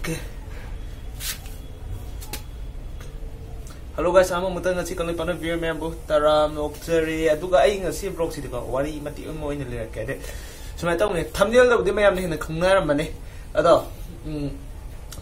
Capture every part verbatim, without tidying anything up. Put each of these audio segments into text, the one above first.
Okay. Hello guys, ꯑꯃꯃꯨꯛꯇ ꯉꯁꯤ ꯀꯪꯂꯩꯄꯥꯛꯅ viewer ꯃꯌꯥꯝꯕꯨ ꯇꯔꯥꯝꯅ ꯑꯣꯛꯆꯔꯤ꯫ ꯑꯗꯨꯒ ꯑꯩ ꯉꯁꯤ vlogꯁꯤꯗꯤꯀꯣ, ꯋꯥꯔꯤ ꯃꯇꯦꯛ ꯑꯃ ꯑꯣꯏꯅ ꯂꯤꯔꯛꯀꯦ꯫ ꯍꯥꯏꯗꯤ ꯁꯨꯃꯥꯏꯅ ꯇꯧꯕꯅꯦ, thumbnailꯗꯕꯨꯗꯤ ꯃꯌꯥꯝꯅ ꯍꯦꯟꯅ ꯈꯪꯅꯔꯝꯃꯅꯤ꯫ ꯑꯗꯣ ꯎꯝ,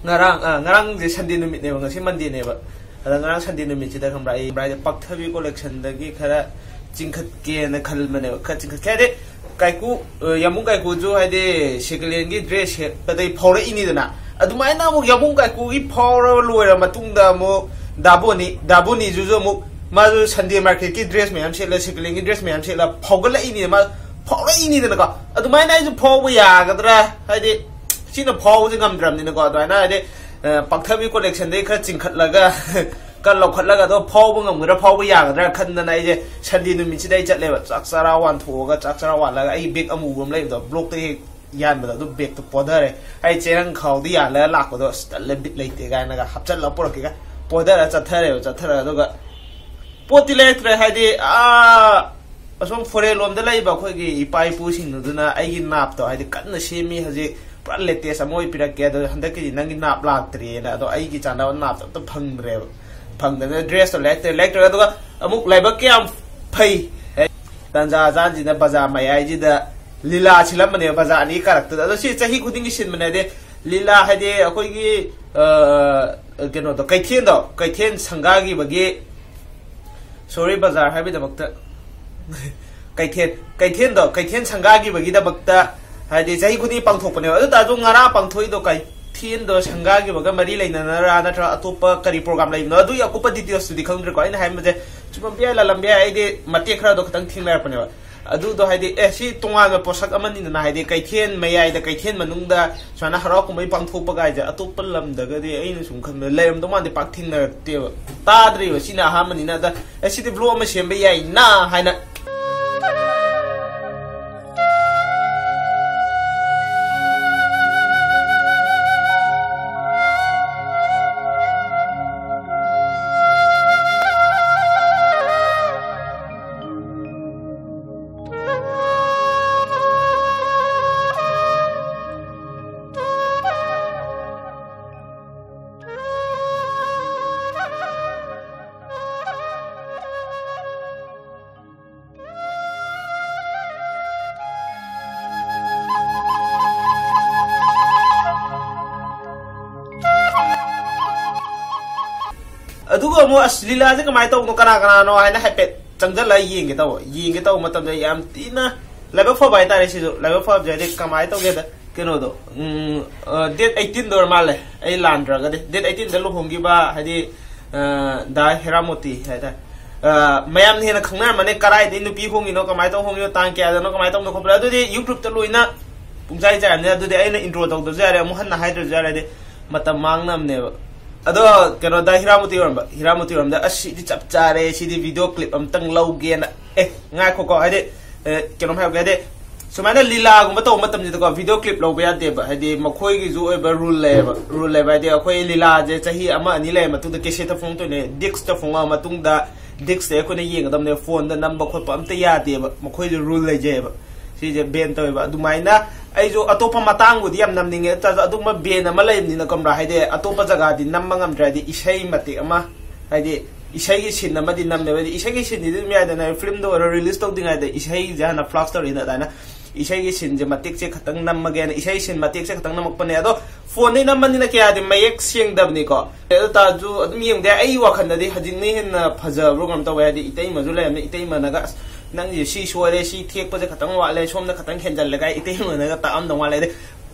ꯉꯔꯥꯡ ꯑ, ꯉꯔꯥꯡꯁꯦ Sunday ꯅꯨꯃꯤꯠꯅꯦꯕ, ꯉꯁꯤ Mondayꯅꯦꯕ꯫ ꯑꯗ ꯉꯔꯥꯡ Sunday ꯅꯨꯃꯤꯠꯁꯤꯗ ꯈꯪꯕ꯭ꯔꯥ, ꯑꯩ ꯕ꯭ꯔꯥꯏꯗ ꯄꯥꯛꯊꯕꯤ collectionꯗꯒꯤ ꯈꯔ ꯆꯤꯡꯈꯠꯀꯦꯅ ꯈꯟꯕꯅꯦꯕ꯫ ꯈꯔ ꯆꯤꯡꯈꯠꯀꯦ ꯍꯥꯏꯗꯤ ꯀꯥꯏꯀꯨ, ꯑ, ꯌꯥꯝꯕꯨꯡ ꯀꯥꯏꯀꯨꯁꯨ ꯍꯥꯏꯗꯤ second handꯒꯤ dress ꯁꯦꯠꯄꯗꯩ ꯐꯥꯎꯔꯛꯏꯅꯤꯗꯅ꯫ ꯑꯗꯨꯃꯥꯏꯅ ꯑꯃꯨꯛ ꯌꯥꯝꯕꯨꯡ ꯀꯥꯏꯀꯨꯒꯤ ꯐꯥꯎꯔ ꯂꯣꯏꯔ ꯃꯇꯨꯡꯗ ꯑꯃꯨꯛ ꯗꯥꯕꯣꯅꯤ, ꯗꯥꯕꯣꯅꯤꯁꯨ ꯑꯃꯨꯛ ꯃꯥꯁꯨ Sunday marketꯀꯤ dress ꯃꯌꯥꯝ ꯁꯦꯠꯂ, second handꯒꯤ dress ꯃꯌꯥꯝ ꯁꯦꯠꯂ ꯐꯥꯎꯒꯠꯂꯛꯏꯅꯤ꯫ ꯃꯥ ꯐꯥꯎꯔꯛꯏꯅꯤꯗꯅꯀꯣ꯫ ꯑꯗꯨꯃꯥꯏꯅ ꯑꯩꯁꯨ ꯐꯥꯎꯕ ꯌꯥꯒꯗ꯭ꯔꯥ? ꯍꯥꯏꯗꯤ ꯁꯤꯅ ꯐꯥꯎꯕꯁꯦ ꯉꯝꯗ꯭ꯔꯕꯅꯤꯅꯀꯣ꯫ ꯑꯗꯨꯃꯥꯏꯅ ꯍꯥꯏꯗꯤ, ꯑ, ꯄꯥꯛꯊꯕꯤ collectionꯗꯒꯤ ꯈꯔ ꯆꯤꯡꯈꯠꯂꯒ ꯈꯔ ꯂꯧꯈꯠꯂꯒ ꯑꯗꯣ ꯐꯥꯎꯕ ꯉꯝꯒꯗ꯭ꯔꯥ, ꯐꯥꯎꯕ ꯌꯥꯒꯗ꯭ꯔꯥ ꯈꯟꯗꯅ ꯑꯩꯁꯦ Sunday ꯅꯨꯃꯤꯠꯁꯤꯗ ꯑꯩ ꯆꯠꯂꯦꯕ꯫ ꯆꯥꯛ ꯆꯔꯥ ꯋꯥꯟꯊꯣꯛꯑꯒ, ꯆꯥꯛ ꯆꯔꯥ ꯋꯥꯜꯂꯒ ꯑꯩ bag ꯑꯃꯨꯕ ꯑꯃ ꯂꯩꯕꯗꯣ, blockꯇ ꯍꯦꯛ ꯌꯥꯟꯕꯗꯣ, ꯑꯗꯨ bagꯇꯣ ꯄꯣꯊꯔꯦ꯫ ꯑꯩ ꯆꯦꯔꯪ ꯈꯥꯎꯗ ꯌꯥꯜꯂꯒ ꯂꯥꯛꯄꯗꯣ ꯑꯁ ꯇꯜꯂꯦ, ꯕꯤꯠ ꯂꯩꯇꯦ ꯀꯥꯏꯅꯒ ꯍꯥꯞꯆꯜꯂꯒ ꯄꯨꯔꯛꯀꯦꯒ ꯄꯣꯊꯔ ꯆꯠꯊꯔꯦꯕ꯫ ꯆꯠꯊꯔꯒ ꯑꯗꯨꯒ ꯄꯣꯠꯇꯤ ꯂꯩꯔꯛꯇ꯭ꯔꯦ꯫ ꯍꯥꯏꯗꯤ ꯑꯥ ꯑꯁꯣꯝ foreign ꯂꯣꯝꯗ ꯂꯩꯕ ꯑꯩꯈꯣꯏꯒꯤ ꯏꯄꯥ ꯏꯄꯨꯁꯤꯡꯗꯨꯅ ꯑꯩꯒꯤ ꯅꯥꯞꯇꯣ ꯍꯥꯏꯗꯤ ꯀꯟꯅ ꯁꯦꯝꯃꯤ ꯍꯧꯖꯤꯛ, ꯄꯨꯔꯥ latest ꯑꯃ ꯑꯣꯏ ꯄꯤꯔꯛꯀꯦ, ꯑꯗꯣ ꯍꯟꯗꯛꯀꯤꯗꯤ ꯅꯪꯒꯤ ꯅꯥꯞ ꯂꯥꯛꯇ꯭ꯔꯦꯅ꯫ ꯑꯗꯣ ꯑꯩꯒꯤ ꯆꯥꯟꯅꯕ ꯅꯥꯞꯇꯣ ꯑꯝꯇ ꯐꯪꯗ꯭ꯔꯦꯕ꯫ ꯐꯪꯗꯅ dressꯇꯣ ꯂꯩꯔꯛꯇ꯭ꯔꯦ, ꯂꯩꯔꯛꯇ꯭ꯔꯦ꯫ ꯑꯗꯨꯒ ꯑꯃꯨꯛ ꯂꯥꯏꯕꯛ ꯀꯌꯥꯝ ꯐꯩ ꯍꯦ, ꯇꯟꯖꯥ ꯆꯥꯟꯁꯤꯗ ꯕꯖꯥꯔ ꯃꯌꯥꯏꯁꯤꯗ ꯂꯤꯂꯥ ꯁꯤꯜꯂꯝꯕꯅꯦꯕ, ꯕꯖꯥꯔ ꯑꯅꯤ ꯀꯥꯔꯛꯇꯨꯗ꯫ ꯑꯗꯣ ꯁꯤ ꯆꯍꯤ ꯈꯨꯗꯤꯡꯒꯤ ꯁꯤꯟꯕꯅꯦ꯫ ꯍꯥꯏꯗꯤ ꯂꯤꯂꯥ ꯍꯥꯏꯗꯤ ꯑꯩꯈꯣꯏꯒꯤ, ꯑ, ꯀꯩꯅꯣꯗꯣ, ꯀꯩꯊꯦꯜꯗꯣ, ꯀꯩꯊꯦꯜ ꯁꯪꯒꯥꯈꯤꯕꯒꯤ, sorry, ꯕꯖꯥꯔ ꯍꯥꯏꯕꯒꯤꯗꯃꯛꯇ ꯀꯩꯊꯦꯜ, ꯀꯩꯊꯦꯜꯗꯣ, ꯀꯩꯊꯦꯜ ꯁꯪꯒꯥꯈꯤꯕꯒꯤꯗꯃꯛꯇ ꯍꯥꯏꯗꯤ ꯆꯍꯤ ꯈꯨꯗꯤꯡꯒꯤ ꯄꯥꯡꯊꯣꯛꯄꯅꯦꯕ꯫ ꯑꯗꯨ ꯇꯥꯔꯁꯨ ꯉꯔꯥꯡ ꯄꯥꯡꯊꯣꯛꯏꯗꯣ ꯀꯩꯊꯦꯜꯗꯣ ꯁꯪꯒꯥꯈꯤꯕꯒ ꯃꯔꯤ ꯂꯩꯅꯅꯔꯥ ꯅꯠꯇ꯭ꯔꯒ ꯑꯇꯣꯞꯄ ꯀꯔꯤ program ꯂꯩꯕꯅꯣ, ꯑꯗꯨꯒꯤ ꯑꯀꯨꯞꯄ detailsꯇꯨꯗꯤ ꯈꯪꯗ꯭ꯔꯦꯀꯣ꯫ ꯑꯩꯅ ꯍꯥꯏꯔꯝꯕꯁꯦ ꯆꯨꯝꯃꯝꯕ ꯌꯥꯏ, ꯂꯥꯜꯂꯝꯕ ꯌꯥꯏ꯫ ꯑꯩꯗꯤ ꯃꯇꯦꯛ ꯈꯔꯗꯣ ꯈꯇꯪ ꯊꯦꯡꯅꯔꯛꯄꯅꯦꯕ꯫ ꯑꯗꯨꯗꯣ ꯍꯥꯏꯗꯤ, ꯑꯦ, ꯁꯤ ꯇꯣꯉꯥꯟꯕ ꯄꯣꯠꯁꯛ ꯑꯃꯅꯤꯗꯅ, ꯍꯥꯏꯗꯤ ꯀꯩꯊꯦꯜ ꯃꯌꯥꯏꯗ, ꯀꯩꯊꯦꯜ ꯃꯅꯨꯡꯗ ꯁꯨꯃꯥꯏꯅ ꯍꯔꯥꯎ ꯀꯨꯝꯍꯩ ꯄꯥꯡꯊꯣꯛꯄ ꯀꯥꯏꯁꯦ ꯑꯇꯣꯞꯄ ꯂꯝꯗꯒꯗꯤ ꯑꯩꯅ ꯁꯨꯝ ꯈꯟꯕꯗ ꯂꯩꯔꯝꯗꯧ ꯃꯥꯟꯗꯦ, ꯄꯥꯛ ꯊꯦꯡꯅꯔꯛꯇꯦꯕ, ꯇꯥꯗ꯭ꯔꯤꯕ꯫ ꯁꯤꯅ ꯑꯍꯥꯟꯕꯅꯤꯅ꯫ ꯑꯗ, ꯑꯦ, ꯁꯤꯗꯤ vlog ꯑꯃ ꯁꯦꯝꯕ ꯌꯥꯏꯅ ꯍꯥꯏꯅ ꯑꯁ, ꯂꯤꯂꯥꯁꯦ ꯀꯃꯥꯏꯅ ꯇꯧꯕꯅꯣ, ꯀꯅꯥ ꯀꯅꯥꯅꯣ ꯍꯥꯏꯅ ꯍꯥꯏꯐꯦꯠ ꯆꯪꯁꯤꯜꯂꯒ ꯌꯦꯡꯒꯦ ꯇꯧꯕ꯫ ꯌꯦꯡꯒꯦ ꯇꯧꯕ ꯃꯇꯝꯗ ꯌꯥꯝ ꯊꯤꯅ ꯂꯥꯏꯕꯛ ꯐꯕ ꯍꯥꯏꯇꯥꯔꯦ꯫ ꯁꯤꯁꯨ ꯂꯥꯏꯕꯛ ꯐꯕꯁꯦ ꯍꯥꯏꯗꯤ ꯀꯃꯥꯏꯅ ꯇꯧꯒꯦꯗ, ꯀꯩꯅꯣꯗꯣ, ꯎꯝ, ꯗꯦꯠ ꯑꯩꯠꯇꯤꯟꯗ ꯑꯣꯏꯔ ꯃꯥꯜꯂꯦ, ꯑꯩ ꯂꯥꯟꯗ꯭ꯔꯒꯗꯤ꯫ ꯗꯦꯠ ꯑꯩꯠꯇꯤꯟꯗ ꯂꯨꯍꯣꯡꯈꯤꯕ ꯍꯥꯏꯗꯤ, ꯑ, ꯗꯥ ꯍꯦꯔꯥꯃꯣꯇꯤ ꯍꯥꯏꯇꯥꯔꯦ꯫ ꯑ, ꯃꯌꯥꯝꯅ ꯍꯦꯟꯅ ꯈꯪꯅꯔꯝꯃꯅꯤ, ꯀꯔꯥꯏꯗꯩ ꯅꯨꯄꯤ ꯍꯣꯡꯉꯤꯅꯣ, ꯀꯃꯥꯏꯅ ꯇꯧ ꯍꯣꯡꯉꯤꯅꯣ, ꯇꯥꯡ ꯀꯌꯥꯗꯅꯣ, ꯀꯃꯥꯏꯅ ꯇꯧꯕꯅꯣ ꯈꯣꯠꯄꯅꯣ, ꯑꯗꯨꯗꯤ ꯌꯨꯇ꯭ꯌꯨꯕꯇ ꯂꯣꯏꯅ ꯄꯨꯡꯆꯥꯏ ꯆꯥꯏꯔꯝꯅꯤ꯫ ꯑꯗꯨꯗꯤ ꯑꯩꯅ ꯏꯟꯇ꯭ꯔꯣ ꯇꯧꯗ꯭ꯔꯁꯨ ꯌꯥꯔꯦ, ꯑꯃꯨꯛ ꯍꯟꯅ ꯍꯥꯏꯗ꯭ꯔꯁꯨ ꯌꯥꯔꯦ, ꯍꯥꯏꯗꯤ ꯃꯇꯝ ꯃꯥꯡꯅꯕꯅꯦꯕ꯫ ꯑꯗꯣ ꯀꯩꯅꯣꯗ ꯍꯤꯔꯥꯃꯣꯇꯤ ꯑꯣꯏꯔꯝꯕ, ꯍꯤꯔꯥꯃꯣꯇꯤ ꯑꯣꯏꯔꯝꯗ, "ꯑꯁ, ꯁꯤꯗꯤ ꯆꯞ ꯆꯥꯔꯦ, ꯁꯤꯗꯤ ꯚꯤꯗꯤꯑꯣ ꯀ꯭ꯂꯤꯞ ꯑꯝꯇꯪ ꯂꯧꯒꯦꯅ"꯫ ꯑꯦ, ꯉꯥꯏꯈꯣꯀꯣ, ꯍꯥꯏꯗꯤ, ꯑꯦ, ꯀꯩꯅꯣꯝ ꯍꯥꯏꯔꯛꯀꯦ, ꯍꯥꯏꯗꯤ ꯁꯨꯃꯥꯏꯅ ꯂꯤꯂꯥꯒꯨꯝꯕ ꯇꯧꯕ ꯃꯇꯝꯁꯤꯗꯀꯣ, ꯚꯤꯗꯤꯑꯣ ꯀ꯭ꯂꯤꯞ ꯂꯧꯕ ꯌꯥꯗꯦꯕ꯫ ꯍꯥꯏꯗꯤ ꯃꯈꯣꯏꯒꯤꯁꯨ ꯑꯣꯏꯕ ꯔꯨꯜ ꯂꯩꯌꯦꯕ꯫ ꯔꯨꯜ ꯂꯩꯕ ꯍꯥꯏꯗꯤ ꯑꯩꯈꯣꯏ ꯂꯤꯂꯥꯁꯦ ꯆꯍꯤ ꯑꯃ ꯑꯅꯤ ꯂꯩꯔ ꯃꯇꯨꯡꯗ ꯀꯦꯁꯦꯠꯇ ꯐꯣꯡꯗꯣꯏꯅꯦ, ꯗꯤꯛꯁꯇ ꯐꯣꯡꯉꯛꯑ ꯃꯇꯨꯡꯗ ꯗꯤꯛꯁꯇ ꯑꯩꯈꯣꯏꯅ ꯌꯦꯡꯒꯗꯕꯅꯦ, ꯐꯣꯟꯗ ꯅꯝꯕ ꯈꯣꯠꯄ ꯑꯝꯇ ꯌꯥꯗꯦꯕ꯫ ꯃꯈꯣꯏꯁꯨ ꯔꯨꯜ ꯂꯩꯖꯩꯑꯕ꯫ ꯁꯤꯁꯦ ꯕꯦꯟ ꯇꯧꯋꯦꯕ꯫ ꯑꯗꯨꯃꯥꯏꯅ ꯑꯩꯁꯨ ꯑꯇꯣꯞꯄ ꯃꯇꯥꯡꯕꯨꯗꯤ ꯌꯥꯝ ꯅꯝꯅꯤꯡꯉꯦ, ꯑꯗꯨ ꯑꯣꯏꯇꯥꯔꯁꯨ ꯑꯗꯨꯒꯨꯝꯕ ꯕꯦꯟ ꯑꯃ ꯂꯩꯕꯅꯤꯅ, ꯈꯪꯕ꯭ꯔꯥ? ꯍꯥꯏꯗꯤ ꯑꯇꯣꯞꯄ ꯖꯒꯥꯗꯤ ꯅꯝꯕ ꯉꯝꯗ꯭ꯔꯦ, ꯍꯥꯏꯗꯤ ꯏꯁꯩ ꯃꯇꯦꯛ ꯑꯃ, ꯍꯥꯏꯗꯤ ꯏꯁꯩꯒꯤ ꯁꯤꯟ ꯑꯃꯗꯤ ꯅꯝꯃꯦꯕ꯫ ꯍꯥꯏꯗꯤ ꯏꯁꯩꯒꯤ ꯁꯤꯟꯗꯤ ꯑꯗꯨꯝ ꯌꯥꯏꯗꯅ, ꯐꯤꯂꯝꯗ ꯑꯣꯏꯔꯣ, ꯔꯤꯂꯤꯁ ꯇꯧꯗ꯭ꯔꯤꯉꯩꯗ ꯏꯁꯩꯁꯦ ꯍꯥꯟꯅ ꯐ꯭ꯂꯥꯁ ꯇꯧꯔꯛꯏꯅ, ꯑꯗꯨꯃꯥꯏꯅ ꯏꯁꯩꯒꯤ ꯁꯤꯟꯁꯦ ꯃꯇꯦꯛꯁꯦ ꯈꯛꯇꯪ ꯅꯝꯃꯒꯦꯅ ꯏꯁꯩ ꯁꯤꯟ ꯃꯇꯦꯛꯁꯦ ꯈꯛꯇꯪ ꯅꯝꯃꯛꯄꯅꯦ꯫ ꯑꯗꯣ ꯐꯣꯟꯗꯩ ꯅꯝꯕꯅꯤꯅ ꯀꯌꯥꯗꯤ ꯃꯌꯦꯛ ꯁꯦꯡꯗꯕꯅꯤꯀꯣ꯫ ꯑꯗꯨ ꯇꯥꯔꯁꯨ ꯑꯗꯨꯝ ꯌꯦꯡꯗꯦ, ꯑꯩ ꯋꯥꯈꯜꯗꯗꯤ ꯍꯧꯖꯤꯛꯅ ꯍꯦꯟꯅ ꯐꯖꯕ꯭ꯔꯣ ꯀꯩꯅꯣꯝ ꯇꯧꯋꯦ꯫ ꯍꯥꯏꯗꯤ ꯏꯇꯩꯃꯁꯨ ꯂꯩꯔꯝꯃꯦ, ꯏꯇꯩꯃꯅꯒ, "ꯑꯁ, ꯅꯪꯁꯦ ꯁꯤ ꯁꯣꯏꯔꯦ, ꯁꯤ ꯊꯦꯛꯄꯁꯦ ꯈꯛꯇꯪ ꯋꯥꯠꯂꯦ, ꯁꯣꯝꯗ ꯈꯛꯇꯪ ꯍꯦꯟꯖꯜꯂꯦ" ꯀꯥꯏ ꯏꯇꯩꯃꯅꯒ ꯇꯥꯛꯑꯝꯗꯧ ꯃꯥꯜꯂꯦ꯫ ꯑꯗꯩ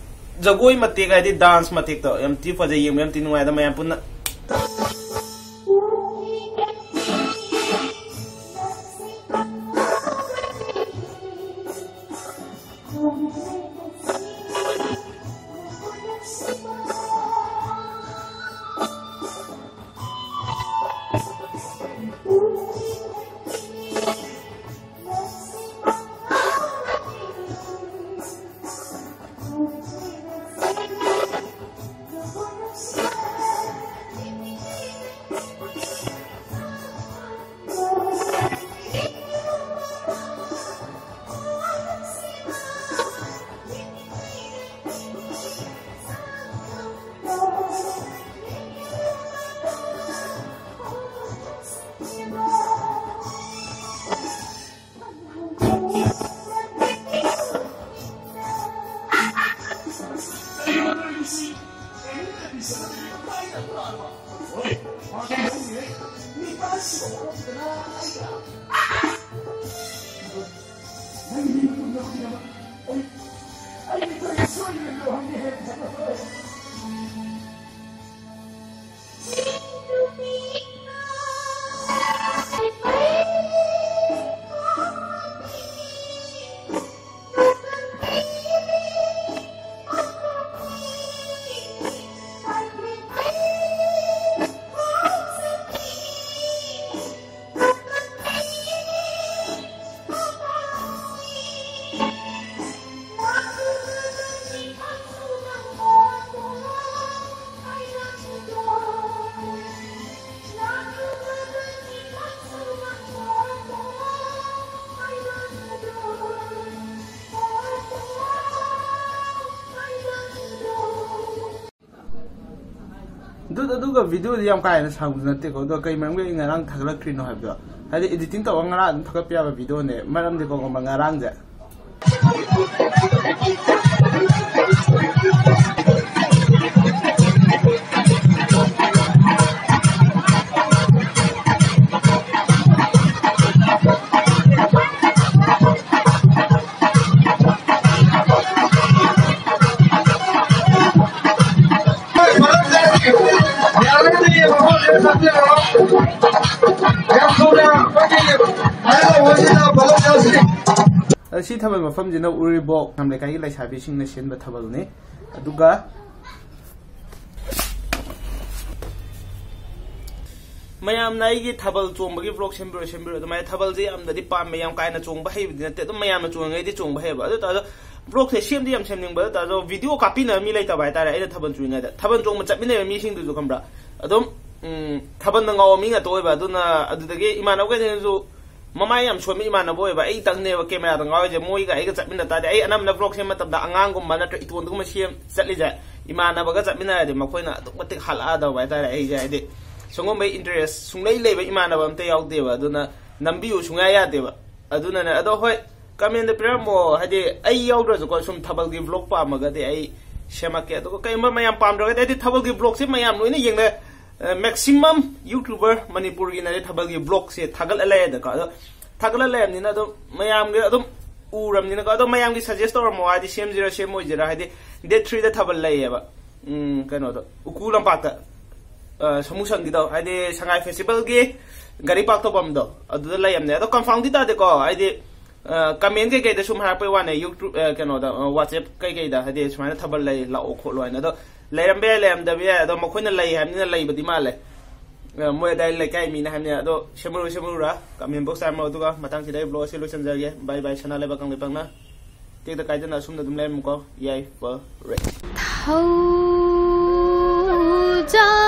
ꯖꯒꯣꯏ ꯃꯇꯦꯛ ꯍꯥꯏꯗꯤ ꯗꯥꯟꯁ ꯃꯇꯦꯛꯇꯣ ꯌꯥꯝ ꯊꯤ ꯐꯖꯩ, ꯌꯦꯡꯕ ꯌꯥꯝ ꯊꯤ ꯅꯨꯡꯉꯥꯏ꯫ ꯑꯗ ꯃꯌꯥꯝ ꯄꯨꯟꯅ ꯑꯗꯨ ꯑꯗꯨꯒ ꯚꯤꯗꯤꯑꯣꯗꯤ ꯌꯥꯝ ꯀꯥ ꯍꯦꯟꯅ ꯁꯥꯡꯕꯁꯨ ꯅꯠꯇꯦꯀꯣ꯫ ꯑꯗꯣ ꯀꯩ ꯃꯔꯝꯒꯤ ꯑꯩ ꯉꯔꯥꯡ ꯊꯥꯒꯠꯂꯛꯇ꯭ꯔꯤꯅꯣ ꯍꯥꯏꯕꯗꯣ, ꯍꯥꯏꯗꯤ, ꯏꯗꯤꯇꯤꯡ ꯇꯧꯔꯒ ꯉꯔꯥꯡ ꯑꯗꯨꯝ ꯊꯥꯒꯠꯄ ꯌꯥꯕ ꯚꯤꯗꯤꯑꯣꯅꯦ꯫ ꯃꯔꯝꯗꯤꯀꯣ, ꯉꯔꯥꯡꯁꯦ ꯑꯁꯤ ꯊꯥꯕꯜ ꯃꯐꯝꯁꯤꯅ ꯎꯔꯤꯕꯣꯛ ꯂꯩꯀꯥꯏꯒꯤ ꯂꯩꯁꯥꯕꯤꯁꯤꯡꯅ ꯁꯤꯟꯕ ꯊꯥꯕꯜꯅꯤ꯫ ꯑꯗꯨꯒ ꯃꯌꯥꯝꯅ ꯑꯩꯒꯤ ꯊꯥꯕꯜ ꯆꯣꯡꯕꯒꯤ ꯕ꯭ꯂꯣꯛ ꯁꯦꯝꯕꯤꯔꯣ, ꯁꯦꯝꯕꯤꯔꯣ꯫ ꯑꯗꯨꯃꯥꯏꯅ ꯊꯥꯕꯜꯁꯦ ꯌꯥꯝꯅꯗꯤ ꯄꯥꯝꯃꯦ, ꯌꯥꯝ ꯀꯥ ꯍꯦꯟꯅ ꯆꯣꯡꯕ ꯍꯩꯕꯗꯤ ꯅꯠꯇꯦ, ꯑꯗꯨꯝ ꯃꯌꯥꯝꯅ ꯆꯣꯡꯉꯤꯉꯩꯗꯤ ꯆꯣꯡꯕ ꯍꯩꯌꯦꯕ꯫ ꯑꯗꯨ ꯇꯥꯔꯁꯨ ꯕ꯭ꯂꯣꯛꯁꯦ ꯁꯦꯝꯗꯤ ꯌꯥꯝ ꯁꯦꯝꯅꯤꯡꯕ, ꯑꯗꯨ ꯇꯥꯔꯁꯨ ꯚꯤꯗꯤꯑꯣ ꯀꯥꯞꯄꯤꯅꯕ ꯃꯤ ꯂꯩꯇꯕ ꯍꯥꯏꯇꯥꯔꯦ꯫ ꯑꯩꯅ ꯊꯥꯕꯜ ꯆꯣꯡꯉꯤꯉꯩꯗ ꯊꯥꯕꯜ ꯆꯣꯡꯕ ꯆꯠꯃꯤꯟꯅꯕ ꯃꯤꯁꯤꯡꯗꯨꯁꯨ ꯈꯪꯕ꯭ꯔꯥ, ꯑꯗꯨꯝ ꯎꯝ, ꯊꯥꯕꯜꯗ ꯉꯥꯎꯕ ꯃꯤ ꯉꯥꯛꯇ ꯑꯣꯏꯕ꯫ ꯑꯗꯨꯅ ꯑꯗꯨꯗꯒꯤ ꯏꯃꯥꯟꯅꯕꯈꯩꯁꯤꯅꯁꯨ ꯃꯃꯥꯏ ꯌꯥꯝ ꯁꯣꯟꯕ ꯏꯃꯥꯟꯅꯕ ꯑꯣꯏꯕ, ꯑꯩ ꯇꯪꯅꯦꯕ ꯀꯦꯃꯦꯔꯥꯗ ꯉꯥꯎꯔꯤꯁꯦ꯫ ꯃꯣꯏꯒ ꯑꯩꯒ ꯆꯠꯃꯤꯟꯅ ꯇꯥꯔꯗꯤ, ꯑꯩ ꯑꯅꯝꯕꯅ ꯕ꯭ꯂꯣꯛ ꯁꯦꯝꯕ ꯃꯇꯝꯗ ꯑꯉꯥꯡꯒꯨꯝꯕ ꯅꯠꯇ꯭ꯔ ꯏꯇꯣꯟꯗꯒꯨꯝꯕ ꯁꯦꯝ ꯆꯠꯂꯤꯁꯦ, ꯏꯃꯥꯟꯅꯕꯒ ꯆꯠꯃꯤꯟꯅꯔꯗꯤ ꯃꯈꯣꯏꯅ ꯑꯗꯨꯛ ꯃꯇꯤꯛ ꯍꯜꯂꯛꯑꯗꯕ ꯍꯥꯏꯇꯥꯔꯦ ꯑꯩꯁꯦ꯫ ꯍꯥꯏꯗꯤ ꯁꯤꯒꯨꯝꯕ ꯏꯟꯇꯔꯦꯁ ꯁꯨꯡꯂꯩ ꯂꯩꯕ ꯏꯃꯥꯟꯅꯕ ꯑꯝꯇ ꯌꯥꯎꯗꯦꯕ꯫ ꯑꯗꯨꯅ ꯅꯝꯕꯤꯌꯨ ꯁꯨꯡꯌꯥ ꯌꯥꯗꯦꯕ꯫ ꯑꯗꯨꯅꯅꯦ꯫ ꯑꯗꯣ ꯍꯣꯏ, ꯀꯃꯦꯟꯗ ꯄꯤꯔꯝꯃꯣ, ꯍꯥꯏꯗꯤ ꯑꯩ ꯌꯥꯎꯗ꯭ꯔꯁꯨꯀꯣ, ꯁꯨꯝ ꯊꯥꯕꯜꯒꯤ ꯕ꯭ꯂꯣꯛ ꯄꯥꯝꯃꯒꯗꯤ ꯑꯩ ꯁꯦꯝꯃꯛꯀꯦ꯫ ꯑꯗꯨꯒ ꯀꯩꯒꯨꯝꯕ ꯃꯌꯥꯝ ꯄꯥꯝꯗ꯭ꯔꯒꯗꯤ, ꯍꯥꯏꯗꯤ ꯊꯥꯕꯜꯒꯤ ꯕ꯭ꯂꯣꯛꯁꯦ ꯃꯌꯥꯝ ꯂꯣꯏꯅ ꯌꯦꯡꯅ, ꯃꯦꯛꯁꯤꯃꯝ ꯌꯨꯇ꯭ꯌꯨꯕꯔ ꯃꯅꯤꯄꯨꯔꯒꯤꯅꯗꯤ ꯊꯥꯕꯜꯒꯤ ꯕ꯭ꯂꯣꯛꯁꯦ ꯊꯥꯒꯠꯂ ꯂꯩꯔꯦꯗꯀꯣ꯫ ꯑꯗꯣ ꯊꯥꯒꯠꯂ ꯂꯩꯔꯕꯅꯤꯅ ꯑꯗꯨꯝ ꯃꯌꯥꯝꯒꯤ ꯑꯗꯨꯝ ꯎꯔꯝꯅꯤꯅꯀꯣ꯫ ꯑꯗꯣ ꯃꯌꯥꯝꯒꯤ suggest ꯇꯧꯔꯝꯃꯣ, ꯍꯥꯏꯗꯤ ꯁꯦꯝꯁꯤꯔꯥ ꯁꯦꯝꯃꯣꯏꯁꯤꯔꯥ, ꯍꯥꯏꯗꯤ date three ꯗ ꯊꯥꯕꯜ ꯂꯩꯌꯦꯕ꯫ ꯎꯝ, ꯀꯩꯅꯣꯗꯣ, ꯎꯀꯨ ꯂꯝꯄꯥꯛꯇ, ꯑ, ꯁꯥꯃꯨ ꯁꯪꯒꯤꯗꯣ, ꯍꯥꯏꯗꯤ ꯁꯉꯥꯏ festival ꯒꯤ ꯒꯥꯔꯤ park ꯇꯧꯐꯝꯗꯣ, ꯑꯗꯨꯗ ꯂꯩꯔꯝꯅꯦ꯫ ꯑꯗꯣ confirm ꯗꯤ ꯇꯥꯗꯦꯀꯣ, ꯍꯥꯏꯗꯤ, ꯑ, comment ꯀꯩꯀꯩꯗ ꯁꯨꯝ ꯍꯥꯏꯔꯛꯄꯩ ꯋꯥꯅꯦ, YouTube, ꯑ, ꯀꯩꯅꯣꯗ, ꯑ, WhatsApp ꯀꯩꯀꯩꯗ, ꯍꯥꯏꯗꯤ ꯁꯨꯃꯥꯏꯅ ꯊꯥꯕꯜ ꯂꯩ, ꯂꯥꯛꯑꯣ ꯈꯣꯠꯂꯣ ꯍꯥꯏꯅ꯫ ꯑꯗꯣ ꯂꯩꯔꯝꯕ ꯌꯥꯏ, ꯂꯩꯔꯝꯗꯕ ꯌꯥꯏ, ꯑꯗꯣ ꯃꯈꯣꯏꯅ ꯂꯩ ꯍꯥꯏꯕꯅꯤꯅ ꯂꯩꯕꯗꯤ ꯃꯥꯜꯂꯦ꯫ ꯑ, ꯃꯣꯏ ꯑꯗꯥꯏ ꯂꯩꯀꯥꯏ ꯃꯤꯅ ꯍꯥꯏꯕꯅꯦ꯫ ꯑꯗꯣ ꯁꯦꯝꯃꯨꯔꯨ, ꯁꯦꯝꯃꯨꯔꯨꯔꯥ? Comment box ꯇ ꯍꯥꯏꯔꯝꯃꯣ, ꯑꯗꯨꯒ ꯃꯊꯪꯁꯤꯗ ꯑꯩ vlog ꯑꯁꯤ ꯂꯣꯏꯁꯤꯟꯖꯔꯒꯦ꯫ Bye bye, ꯁꯅꯥ ꯂꯩꯕꯥꯛ ꯀꯪꯂꯩꯄꯥꯛꯅ꯫ ꯇꯦꯛꯇ ꯀꯥꯏꯗꯅ ꯑꯁꯨꯝꯅ ꯑꯗꯨꯝ ꯂꯩꯔꯝꯃꯨꯀꯣ꯫ ꯌꯥꯏꯐꯔꯦ꯫ ꯊꯧꯖꯥꯜ